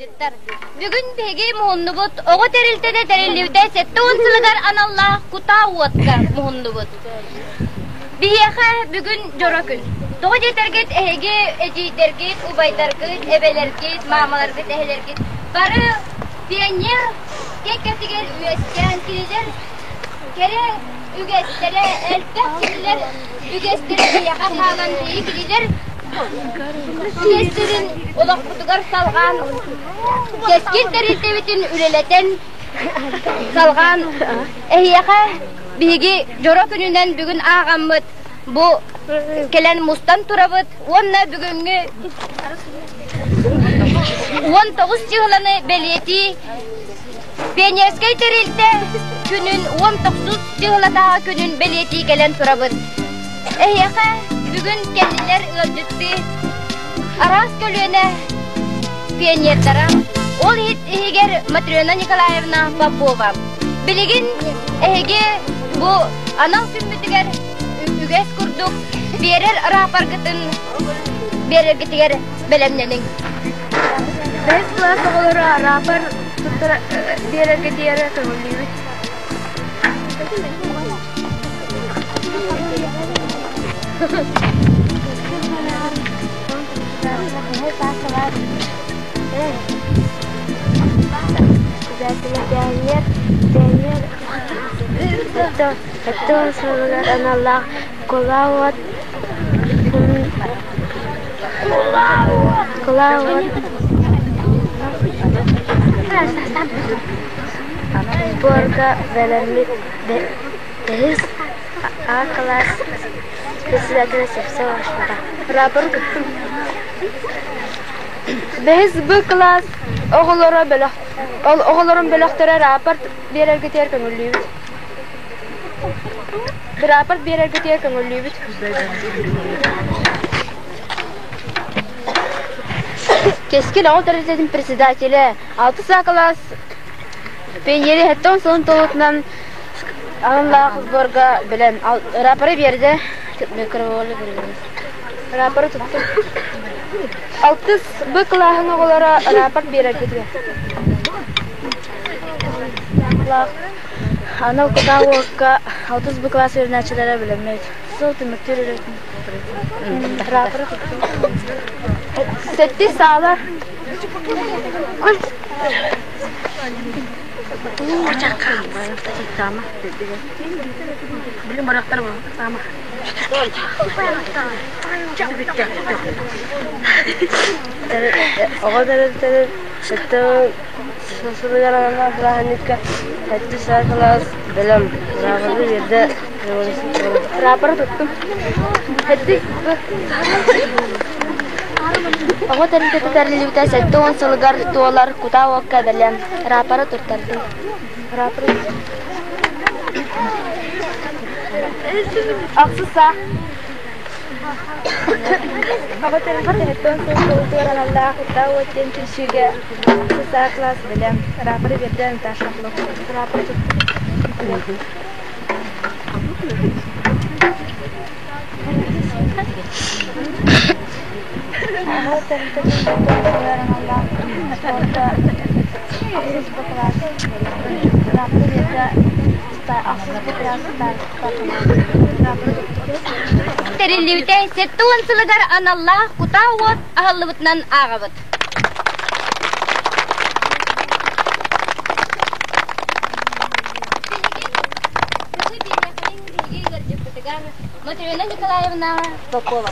ыалдьыттар! Бүгүн биһиги муһуннубут оҕо тэрилтэтэ тэриллибитэ 70 сылыгар аналлаах кутаа уотка муһуннубут. Биһиэхэ бүгүн дьоро күн. Тоҕо диэтэргит эһиги эдьиийдэргит, убайдаргыт, эбэлэргит, маамаларгыт, эһэлэргит бары пионер кэккэтигэр үөскээн кинилэр кэрэ үгэстэрэ, элбэх кинилэр үгэстэрэ биһиэхэ хаалан биһиги кинилэр Үгэстэрин олохпутугар салҕаан, кэскил тэрилтэбитин үлэлэтэн салҕаан эһиэхэ биһиги дьоро күнүнэн бүгүн ааҕаммыт бу кэлэн мустан турабыт уонна бүгүҥҥү 19 дьыаланы бэлиэтии Пионерскай тэрилтэ күнүн 19 дьыалатааҕы күнүн бэлиэтии кэлэн турабыт. Эһиэхэ бүгүн кэллилэр ыалдьыттыы араас көлүөнэ пионердара, ол иһигэр Матрена Николаевна Попова. Билигин эһиги бу анал күммүтүгэр үгэс курдук биэрэр рапоргытын биэрэргитигэр бэлэмнэниҥ. Бэһис кылаас оҕолоро рапор туттара биэрэргэ диэри көҥүллүүбүт. Пионер, пионер сэттэ сылыгар аналлаах кулаа уот сборга бэлэммит Бэһис А кылаас председателэ Сепсев Ашмара. Рапорт туттум. Бэһис Б кылаас оҕолоро бөлөх ол оҕолорун бөлөхтөрө рапорт биэрэргитигэр көҥүллүүбүт. Рапорт биэрэргитигэр көҥүллүүбүт. Кэскил оҕо тэрилтэтин председателэ алтыс А кылаас пионерия сэттэ сылын туолуутунан Аналлаах сборга бэлэм рапоры биэрдэ Рапоры туттум. Алтыс Б кылааһын оҕолоро рапорт биэрэргитигэр. Анал кутаа уокка алтыс Б кылаас үөрэнээччилэрэ бэлэммит. Сыл түмүктүүр үлэтин Рапоры туттум. Сэттис саала. Оҕо тэрилтэтин сылыгар аналлаах бырааһынньыкка сэттис А кылаас бэлэм рапорды биэрдэ Рапоры туттум. Оҕо тэрилтэтэ тэриллибитэ 70 сылыгар туолар кутаа уокка бэлэм рапоры туттардым. Ахсыс А. Оҕо тэрилтэтэ 70 сыл туолуутугар аналлаах кутаа уот диэн түмсүүгэ ахсыс А кылаас бэлэм рапоры биэрдэ Наташа Хлопкова. Рапоры туттум. Оҕо тэрилтэтин туолуутугар аналлаах спорка ахсыс Б кылаас рапоры биэрдэ Тэриллибитэ 70 сылыгар аналлаах кутаа уот аһыллыбытынан ааҕабыт. Матрена Николаевна Попова.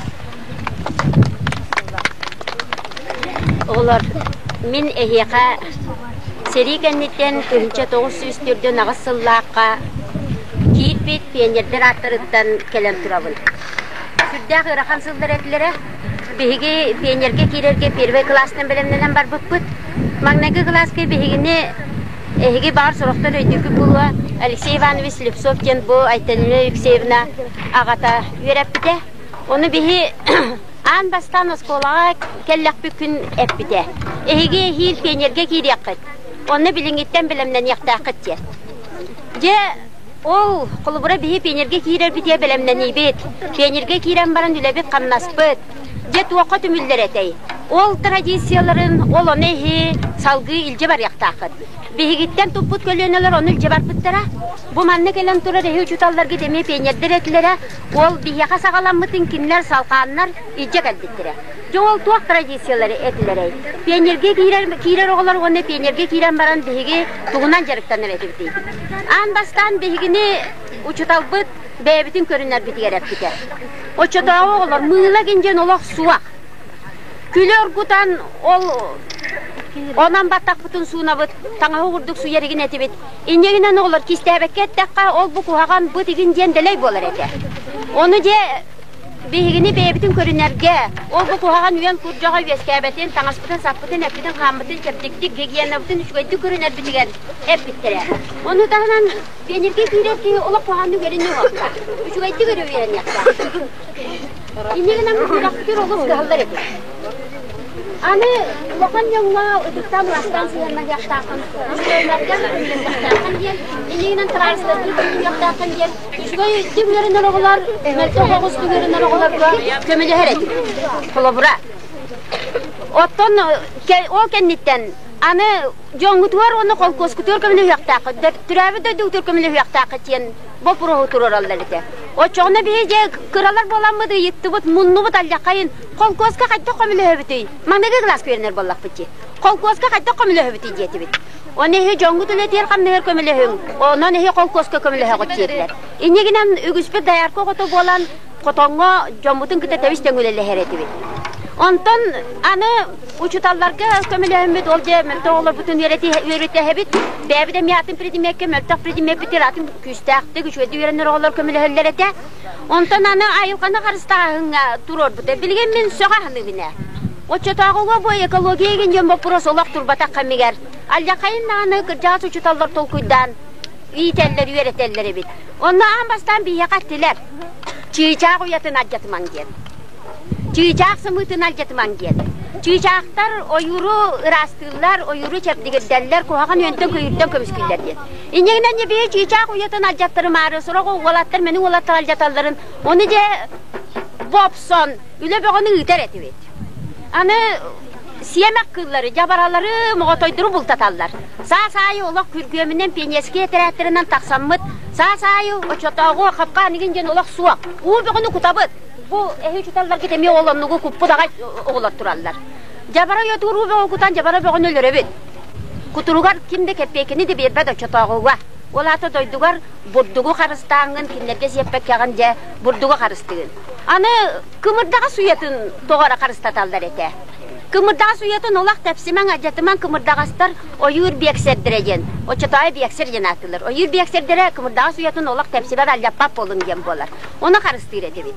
Оҕолор, мин эһиэхэ сэрии кэнниттэн 1948 сыллаахха киирбит пионердар ааттарыттан кэлэн турабын. Сүрдээх ыарахан сыллар этилэрэ. Биһиги пионерга киирэргэ первый кылаастан бэлэмнэнэн барбыппыт. Маҥнайгы кылааска биһигини эһиги баҕар сорохтор өйдүүкүт буолуо Алексей Иванович Слепцов диэн бу Айталина Алексеевна аҕата үөрэппитэ. Ону биһи Аан бастаан оскуолаҕа кэллэхпит күн эппитэ: «Эһиги эһиил пионерга киириэххит, онно билиҥҥиттэн бэлэмнэниэхтээххит» диэн. Дьэ, ол холобура биһи пионерга киирэрбитигэр бэлэмнэниибит. Пионерга киирэн баран үлэбит-хамнаспыт. Дьэ туохха түмүллэр этэй? Ол традицияларын, ол ону иһи салгыы илдьэ барыахтааххыт. Биһигиттэн туппут көлүөнэлэр ону илдьэ барбыттара. Бу манна кэлэн турар эһи учууталларгыт эмиэ пионердар этилэрэ. Ол биһиэхэ саҕаламмытын кинилэр салҕааннар илдьэ кэлбиттэрэ. Дьэ ол туох традициялары этилэрэй? Пионерга киирэр, киирэр оҕолор уонна пионерга киирэн баран биһиги тугунан дьарыктанар этибитий? Аан бастаан биһигини учууталбыт бэйэбитин көрүнэрбитигэр эппитэ. Оччотооҕу оҕолор мыыла диэн олох суох. Күлү оргутан ол онон баттахпытын суунабыт, таҥаһы курдук суйар игин этибит. Инньэ гынан оҕолор кистээбэккэ эттэххэ, ол бу куһаҕан быт игин диэн дэлэй буолар этэ. Ону дьэ биһигини бэйэбитин көрүнэргэ, ол бу куһаҕан үөн курдьаҕа үөскээбэтин, таҥаспытын-саппытын, эппитин-хааммытын чэбдиктик, гигиенабытын үчүгэйдик көрүнэрбитигэр эппиттэрэ. Ону таһынан Пионерга киирэр киһи олох куһаҕаннык үөрэниэ уһуохтаах. Үчүгэйдик эрэ үөрэниэхтээх. Инньэ гынан үөрэхпитигэр олус кыһаллар этим. Аны улахан дьоҥҥо ытыктаан ыластаан сыһыаннаһыахтааххын, үчүгэйлэргэ үөрэтиэхтээххин диэн, инньэ гынан табаарыстаргын көрүнүөхтээххин диэн, үчүгэйдик үөрэнэр оҕолор, мөлтөх оҕустук үөрэнэр оҕолорго көмөлөһөр этим. Холобура, оттон ол кэнниттэн аны Дьоҥҥутугар уонна холкуоскутугар көмөлөһүөхтээххит, төрөөбүт дойдугутугар көмөлөһүөхтээххит диэн боппуруоһу туруораллар этэ. Оччоҕуна биһи дьэ кыралар буоламмыт ыйыттыбыт, муннубут алдьархайын холкуоска хайдах көмөлөһөбүтүй? Маныгы кылааска үөрэнэр буоллахпыт дии. Холкуоска хайдах көмөлөһөбүтүй диэтибит. Оны эһи дьоҥҥут үлэтигэр хамнаһыгар көмөлөһүҥ, онон эһи холкуоска көмөлөһөҕүт диэтилэр. Инньэ гынан үгүспүт доярка оҕото буолан хотоҥҥо дьоммутун кытта тэбис тэҥ үлэлэһэр этибит. Онтон аны Учууталларга көмөлөһөммүт ол дьэ мөлтөх оҕолорбутун үөрэтэһэбит. Бэйэбит эмиэ атын предмеккэ мөлтөх предмеппитигэр атын күүстээхтик, үчүгэйдик үөрэнэр оҕолор көмөлөһөллөр этэ. Онтон аны айылҕаны харыстааһыҥҥа туруорбута. Билигин мин сөҕө аһыныыбын ээ. Оччотооҕуга бу экология игин диэн боппуруос олох турбатах кэмигэр алдьархайын даҕаны кырдьаҕас учууталлар толкуйдаан иитэллэр, үөрэтэллэр эбит. Онно аан бастаан биһиэхэ эттилэр, чыычаах уйатын алдьатымаҥ диэн. Чыычаах сымыытын алдьатымаҥ диэн. Чыычаахтар ойууру ыраастыыллар, ойууру чэбдигирдэллэр, куһаҕан үөнтэн-көйүүртэн көмүскүүллэр диэн. Инньэ гынан биһи чыычаах уйатын алдьаттарымаары, сорох уолаттар мени уолаттар алдьаталларын, ону дьэ бопсон, үлэ бөҕөнү ыытар этибит. Аны сиэмэх кыыллары, дьабаралары, моҕотойдору бултаталлар. Саас аайы олох күргүөмүнэн пионерскай этэрээттэринэн тахсаммыт, саас аайы оччотооҕу хапкаан игин диэн олох суох. Уу бөҕөнү кутабыт. Бу эһи учууталларгыт эмиэ ол оннугу куппут аҕай оҕолор тураллар. Дьабара уйатыгар уу бөҕө кутан дьабара бөҕөнү өлөрөбүт. Кутуругар ким да кэппиэкини да биэрбэт оччотооҕуга. Ол аата дойдугар бурдугу харыстааҥҥын кинилэргэ сиэппэккэҕин дьэ бурдугу харыстыгын. Аны кымырдаҕас уйатын тоҕо эрэ харыстаталлар этэ. Кымырдаҕас уйатын олох тэпсимэҥ, алдьатымаҥ кымырдаҕастар ойуур биэксэрдэрэ диэн, оччотооҕу биэксэр диэн ааттыыллар. Ойуур биэксэрдэрэ кымырдаҕас уйатын олох тэпсибэт, алдьаппат буолуҥ диэн буолар. Ону харыстыыр этибит.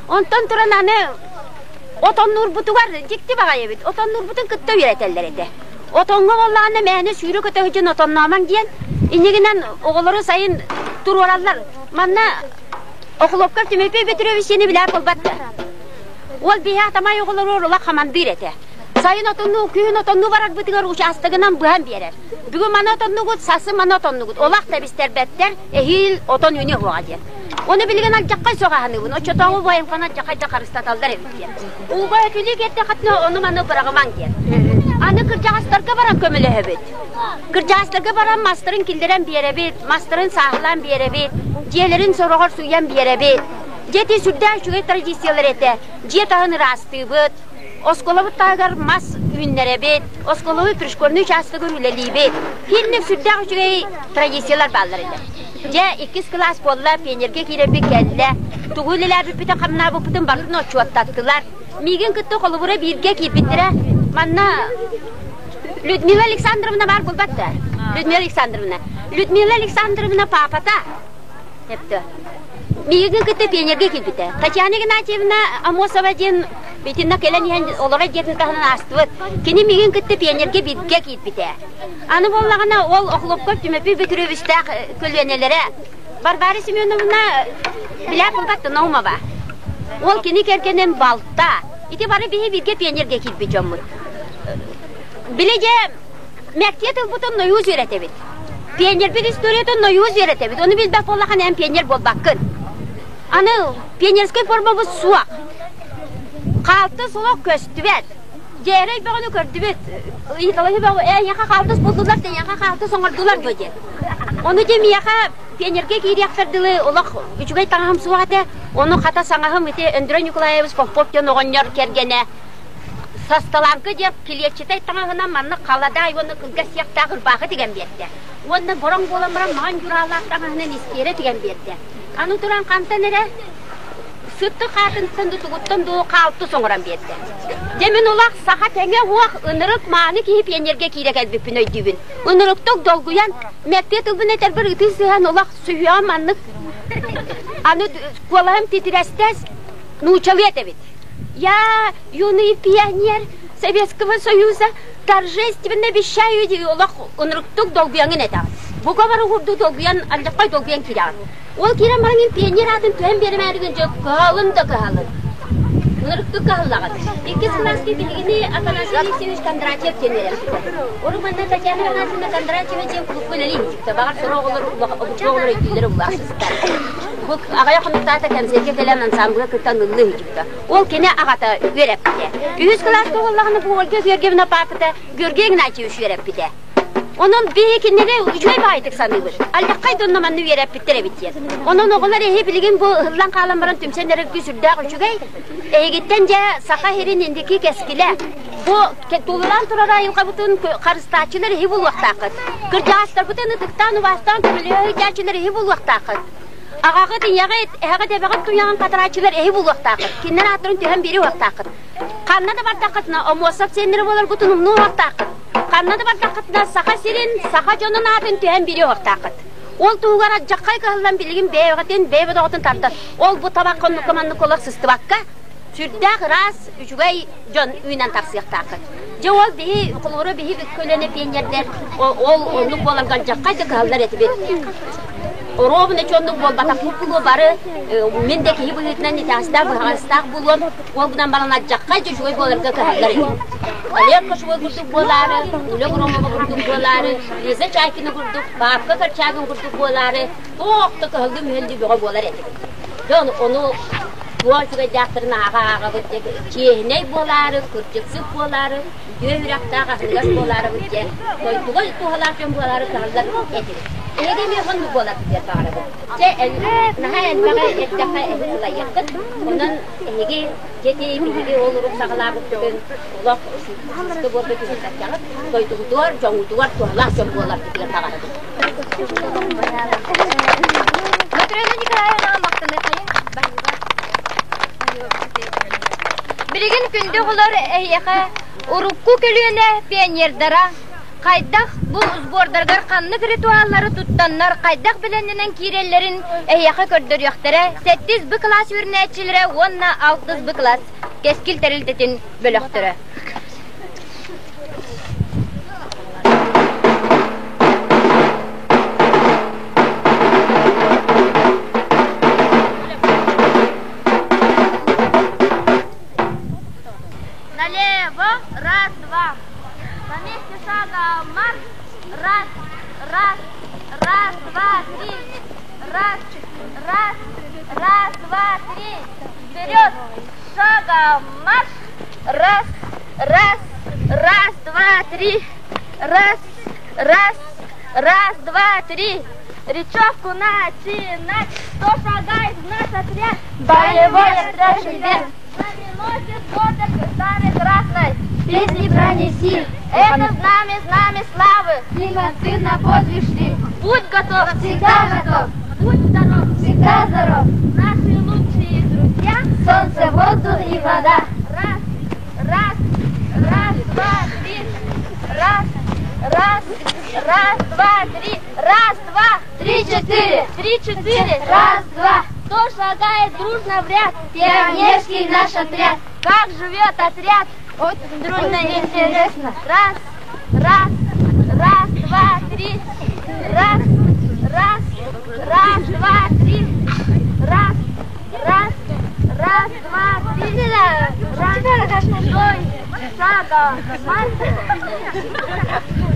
Онтон туран аны отоннуурбутугар дьикти баҕайы эбит. Отоннуурбутун кытта үөрэтэллэр этэ. Отоҥҥо буоллаҕына мээнэ сүүрэ-көтө сылдьан отонноомоҥ диэн, иннигинэн оҕолору сайын туруораллар. Манна Охлопков Тимофей Петрович диэни билээр буолбат да. Уол биһи атамай оҕолоругар улах хамандыыр этэ. Сайын отоннуу, күһүн отоннуу барарбытыгар учаастагынан быһан биэрэр. Бүгүн маны отоннугут, сарсын маны отоннугут. Олох тэбистэрбэттэр, эһиил отон үүнүө суоҕа диэн. Ону билигин алдьаххай соҕаһыныыбын, оччотооҕу буойунханы алдьаххай да харыстаталлар эбит диэн. Ууга өтүлүү киэрдэххитинэ ону-маны быраҕымаҥ диэн. Аны кырдьаҕастарга баран көмөлөһөбүт. Кырдьаҕастарга баран мастарын киллэрэн биэрэбит, мастарын сааһылаан биэрэбит, дьиэлэрин сороҕор сууйан биэрэбит. Дьиэ ити сүрдээх үчүгэй традициялар этэ. Дьиэ таһын ыраастыыбыт, оскуолабыт таһыгар мас үүннэрэбит, оскуолабыт пришкольнай учаастагар үлэлиибит. Киинник сүрдээх үчүгэй традициялар бааллар этэ. Дьэ, иккис кылаас буолла, пионерга киирэрбит кэллэ. Тугу үлэлээбиппитин, хамнаабыппытын барытын отчуоттаттылар. Миигин кытта холобура бииргэ киирбиттэрэ. Манна Людмила Александровна баар буолбат да? Людмила Александровна. Людмила Александровна папата. Эптэ. Миигин кытта пионерга киирбитэ. Татьяна Игнатьевна Амосова диэн итиннэ кэлэн иһэн олорор дьиэтин таһынан аастыбыт. Кини миигин кытта пионерга бииргэ киирбитэ. Аны буоллаҕына ол Охлопков Түмэпий Бөтүрүөбүстээх көлүөнэлэрэ Варвара Семеновна билээт булбат Наумова. Ол кини кэргэнин балта. Ити бары биһи бииргэ пионерга киирбит дьоммут. Били дьэ мэктиэ тылбытын нойуус үөрэтэбит. Пионербит историятын нойуус үөрэтэбит. Ону билбэт буоллаххына эн пионер буолбаккын. Аны пионерскай формабыт суох. Хаалтыс олох көстүбэт. Дьээрэй бөҕөнү көрдүбүт. Ыйыталаһыы бөҕө, ээ, эйиэхэ хаалтыс булдулар да, эйиэхэ хаалтыс оҥордулар дуо диэн. Ону дьэ миэхэ пионерга киириэхпэр дылы олох үчүгэй таҥаһым суох этэ. Ону хата саҥаһым ити Өндөрөй Николаевич Попов диэн оҕонньор кэргэнэ састалаҥкы диэн килиэччитэй таҥаһынан маннык халадаай уонна кылгас сиэхтээх ырбаахы тигэн биэрдэ. Уонна бороҥ буолан баран маҥан дьураалаах таҥаһынан истиэрэ тигэн биэрдэ. Аны туран хантан эрэ сыттык хаатынтан да тугуттан дуу хаалтыс оҥорон биэрдэ. Дьэ мин улах саха тэҥэ уох ынырык мааны киһи пионерга киирэ кэлбиппин өйдүүбүн. Ынырыктык долгуйан мэктиэ тылбын этэрбэр ытыы сыһан улах сүһүөҕүм маннык аны куолаһым титирэстэс нуучалыы этэбит. Я юный пионер Советского Союза торжественно обещаю дии олох ынырыктык долгуйаҥын этэҕин. Бука бары курдук долгуйан алдьархай долгуйан киирэҕин. Ол киирэн баран мин пионер аатын түһэн биэримээригин дьэ кыһалын да кыһалын. Ынырыктык кыһаллаҕын. Иккис кылааска биһигини Афанасий Алексеевич Кондратьев диэн үөрэппитэ. Урут манна Татьяна Афанасьевна Кондратьева диэн кулуупка үлэлии илдьибитэ. Баҕар сорох оҕолор обургу оҕолор өйдүүллэрэ улаахсыстар. Бу аҕыйах хонуктаата кэнсиэргэ кэлэн ансаамбылга кыттан ыллыы илдьибитэ. Ол кини аҕата үөрэппитэ. Үһүс кылааска буоллаҕына бу Ольга Георгиевна паапата Георгий Игнатьевич үөрэппитэ. Онон биһи кинилэри үчүгэй баҕайытык саныыбыт. Алдьархай донно манна үөрэппиттэр эбит диэн. Онон оҕолор эһи билигин бу ыһыллан хаалан баран түмсэн эрэргит сүрдээх үчүгэй. Эһигиттэн дьэ саха сирин индики кэскилэ. Бу тулураан турар айылҕабытын харыстааччылар эһи булуохтааххыт. Кырдьаҕастарбытын ытыктаан, убаастаан көмөлөһө сылдьааччылар эһи булуохтааххыт. Аҕаҕыт, ийэҕит, эһэҕит, эбэҕит туйаҕын хатарааччылар эһи булуохтааххыт. Кинилэр ааттарын түһэн биэриэ уохтааххыт. Ханна да бардаххытына, омуоссат сиэннэрэ буоларгытын умнуо уохтааххыт. Ханна да бардаххытына, Саха сирин, саха дьонун аатын түһэн биэриэ уохтааххыт. Ол туһугар алдьархай кыһыллан билигин бэйэҕитин, бэйэ бодоҕутун тардар. Ол бу табахха оннукка манныкка олох сыстыбакка, сүрдээх ыраас, үчүгэй дьон үүнэн тахсыахтааххыт. Дьэ ол биһи, холобура биһи көлүөнэ пионердэр ол оннук буолан алдьархай да кыһаллар этибит. Оруобуна чоннук буолбатахпыт буолуо бары мин да киһи быһыытынан итэҕэстээх быһаҕастаах буолуом ол гынан баран алдьархай да үчүгэй буоларга кыһаллар этим. Олег Кошевой курдук буолаары, Уля Громова курдук буолаары, Лиза Чайкина курдук, Павка Корчагин курдук буолаары туох да кыһаллыы-мүһэллии бөҕө буолар этим. Дьон ону туох үчүгэйдээхтэрин ааҕа-ааҕабыт чиэһинэй буолаары, кырдьыксыт буолаары, үтүө үрэхтээх аһыныгас буолаарыбыт диэн дойдуга туһалаах дьон буолаары кыһаллар этибит. Эһиги эмиэ оннук буоларгыт диэн баҕарабын. Чэ, наһаа элбэҕи эттэххэ эһиги сылайыаххыт. Онон эһиги дьэти биһиги ол урук саҕалаабыппытын олох сыыска буолбут түһэрбэккэҕит, дойдугутугар, дьоҥҥутугар туһалаах дьон буоларгытыгар баҕарабын. Матрена Николаевна махтаныахайын. Билигин күндү оҕолор эһиэхэ урукку көлүөнэ пионердара хайдах бу сбордарыгар ханнык ритуаллары туттаннар хайдах бэлэмнэнэн киирэллэрин эһиэхэ көрдөрүөхтэрэ сэттис Б кылаас үөрэнээччилэрэ уонна алтыс Б кылаас Кэскил тэрилтэтин бөлөхтөрө. Налево, раз, два. На месте шага марш. Раз, раз, раз, два, три. Раз, раз, раз, два, три. Вперед! Шагом марш! Раз, раз, раз, два, три. Раз, раз, раз, два, три. Речевку начинать. Кто шагает в наш отряд? Боевой отряд ребят. Знаменосец гордо знамя красной. Песни пронеси. Это знамя, знамя славы. И молодцы на подвиг шли. Будь готов. Всегда готов. Будь здоров. Всегда здоров. Наши лучшие друзья. Солнце, воздух и вода. Раз, раз, раз, два, три. Раз, раз, раз, два, три. Раз, два. Три, четыре. Три, четыре. Раз, два. Кто шагает дружно в ряд? Пионерский наш отряд. Как живет отряд? Очень дружно и интересно. Раз, раз, раз, два, три. Раз, раз, раз, два, три. Раз, раз, раз, два, три. Раз, стой, шага, марш.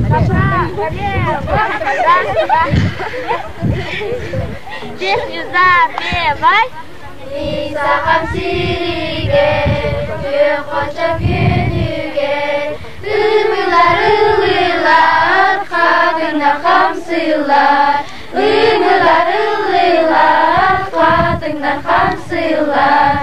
Направо, лево, раз, два. Песню запевай. Мин сахам сиригэр, күөх хочо күнүгэр, ымыылар ыллыылар, хатыҥнар хамсыыллар, ымыылар ыллыылар, хатыҥнар хамсыыллар.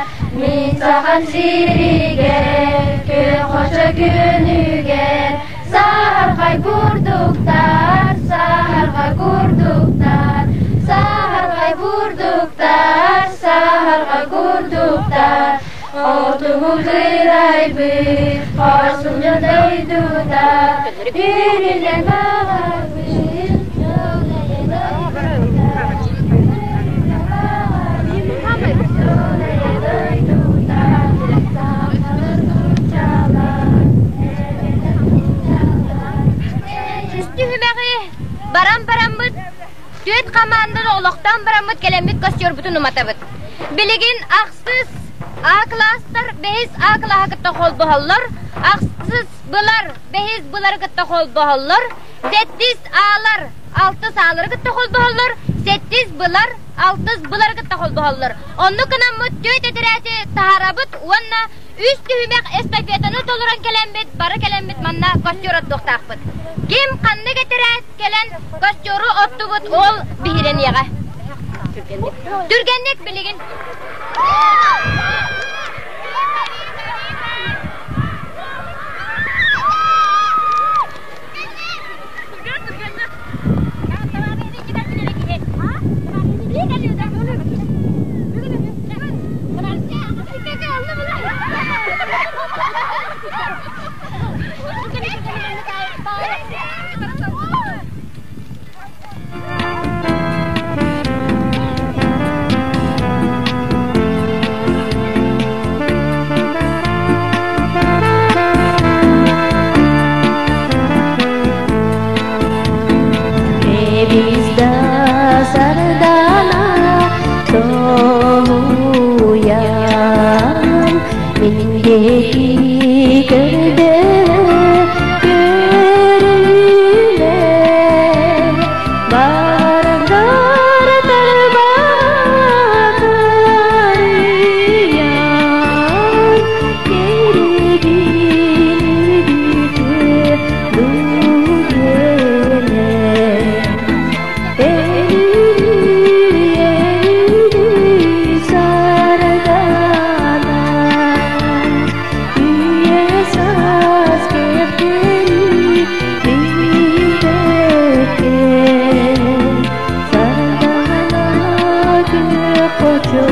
Мин сахам сиригэр, күөх хочо күнүгэр, саһархай бурдуктар, саһархай курдуктар, саһархай бурдуктар, саһархай курдуктар. Хотугу кыырайбыт, хорсун дьон дойдута, үүнүнэн баҕарбыт, дьоллойо дойдута, үүнүнэн баҕарбыт, дьоллойо дойдута, сахалар нууччалар, эбэтэр нууччалар. Түһүмэҕи баран бараммыт, түөрт хамаанданы олохтоон бараммыт кэлэммит костюрбутун уматабыт. Билигин ахсыс А класстар бэһис А кылааһы кытта холбоһоллор, ахсыс былар бэһис былары кытта холбоһоллор, сэттис аалар алтыс аалары кытта холбоһоллор, сэттис былар алтыс былары кытта холбоһоллор. Оннук гынаммыт түөрт этэрээти таһаарабыт уонна үс түһүмэх эстафетаны толорон кэлэммит, бары кэлэммит манна костер оттуохтаахпыт. Ким ханнык этэрээт кэлэн костеру оттубут, ол биһирэниэҕэ. Түргэнник билигин. Сардана тоһуйан мин диэки көрдө көрүлэ бардар тарбатарыйан кэрэгин үргүтэ дугеле Эри сардана үйе саз кептери билбекке сардана күөх хочо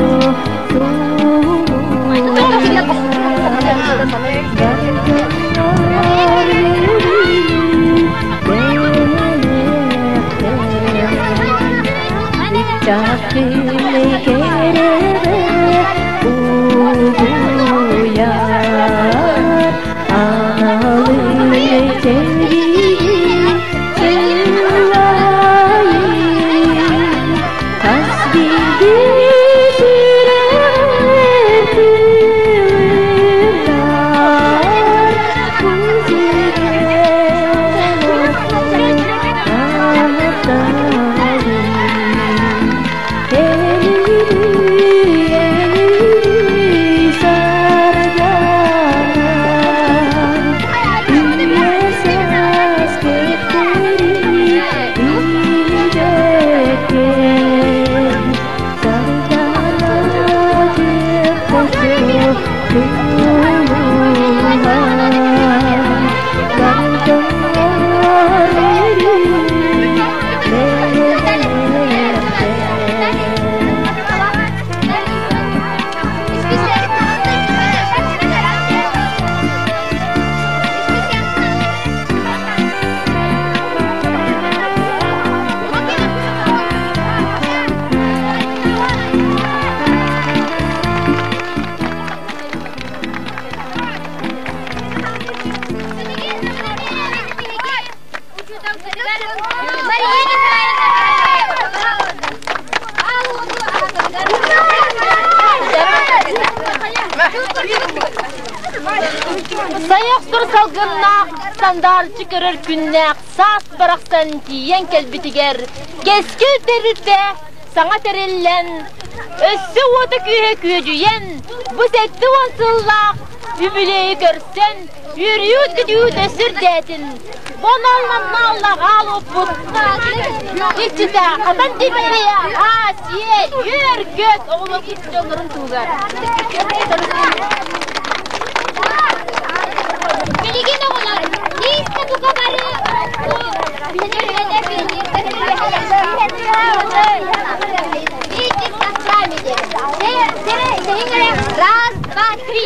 Угуяр аналы тергин сылайын хас биирдии сүрэҕэр тыынар бу сиргэ Сайахтыр салгыннаах, сандаарчы көрөр күннээх саас барахсан тиийэн кэлбитигэр кэскил тэрилтэ саҥа тэриллэн Өссө уота-күүһэ күөдьүйэн, бу 70 сыллаах үбүлүөйү көрсөн, үөрүүт-көтүүт өссө үрдээтин. Бу онон-манна хаалыппыт иччитэ хатан тимириэ, аа-сиэ, үөр-көт оҕолорбут дьоннорун туһугар. Билигин оҕолор, лиискэ бука бары Раз, два, три.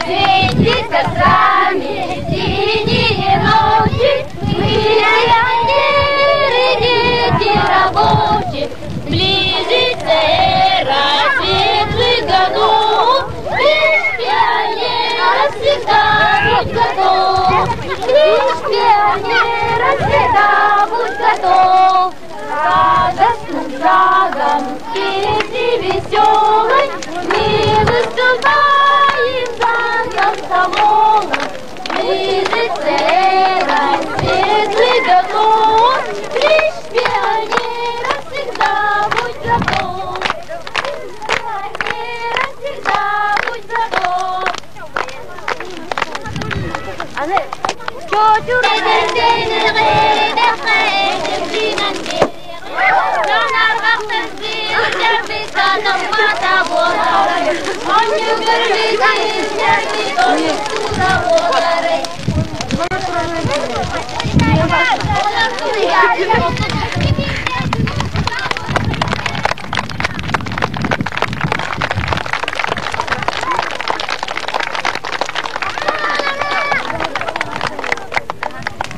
Светит кострами синие ночи, Мы пионеры, дети рабочих. Близится эра светлых годов, Лишь пионеров всегда будь готов, Лишь пионеров всегда будь готов. Радостным шагом песни веселой Мы выступаем за комсомолом. Близится эра светлых годов, Лишь пионеров всегда будь готов. Пионеров всегда будь готов.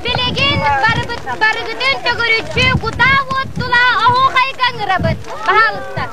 Билигин барыбыт барыгытын төгүрүччү кутаа уот тула оһуохайга ыҥырабыт. Баһаалыста.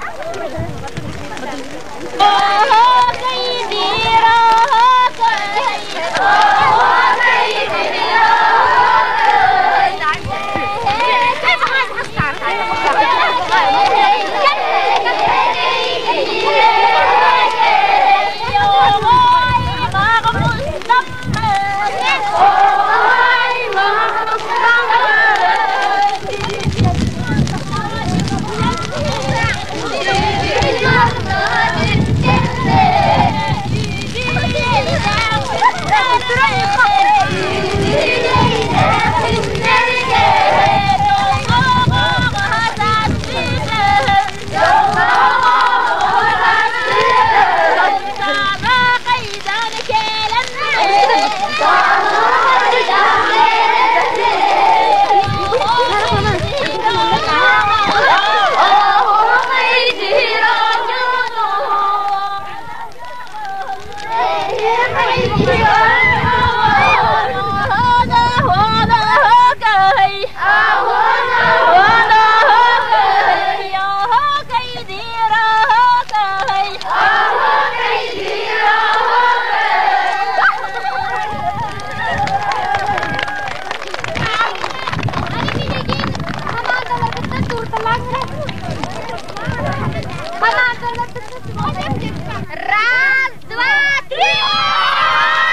Раз, два, три!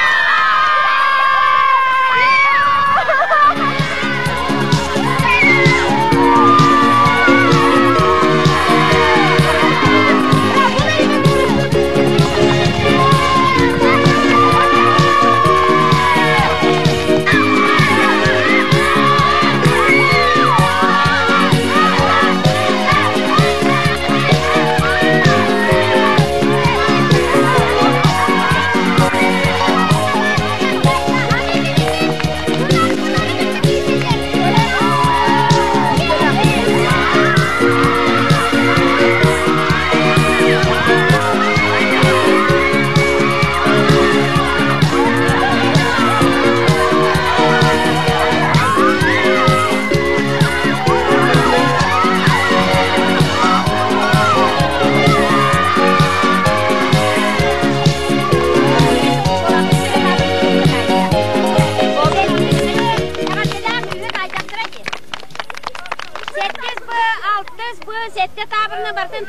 Сэттис б, алтыс б, сэттэ таабырына бартын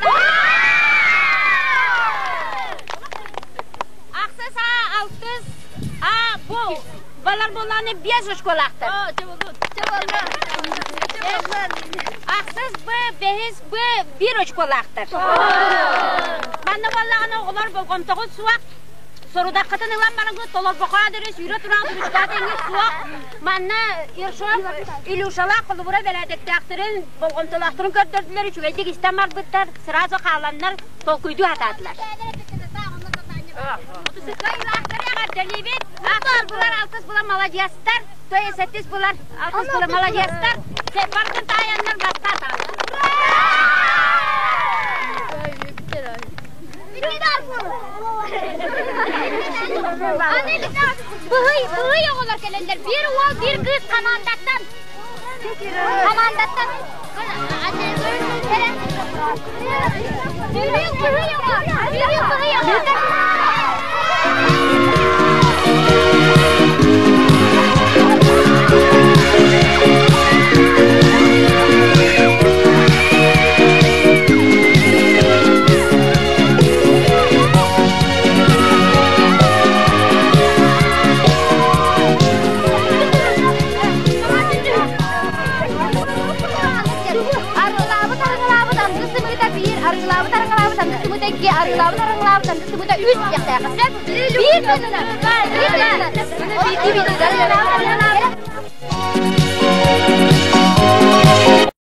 Ахсыс А, алтыс А, бу. Балар болан 75 очколаахтар. Ахсыс Б, бэһис Б биир очколаахтар. Манна буоллаҕына оҕолор болҕомтоҕут суох, сорудаххытын ылан бараҥҥыт толорбохо аадыры сүүрэ туран ручка тэҥҥит суох. Манна Ершов Илюшалаах холобура бэрээдэктээхтэрин, болҕомтолоохторун көрдөрдүлэр, үчүгэйдик истэн барбыттар, сразу хааланнар толкуйдуу сатаатылар. Кыайыылаахтары эҕэрдэлиибит! Ахсыс булар, алтыс булар маладьыастар, то есть сэттис булар, алтыс булар маладьыастар, барытын таайаннар бастаатаҕын. Быһый, быһый оҕолор кэлэллэр. Биир уол, биир кыыс хамаандаттан. Хамаандаттан. Быһый, быһый оҕо. Быһый, быһый оҕо. Арыгылаабыт арыгылаабыт анды сымыыта биир, арыгылаабыт арыгылаабыт анды сымыыта икки, арыгылаабыт арыгылаабыт анды сымыыта үс диэхтээх. Сөп? Биир тылынан. Биир тылынан. Биир тылынан.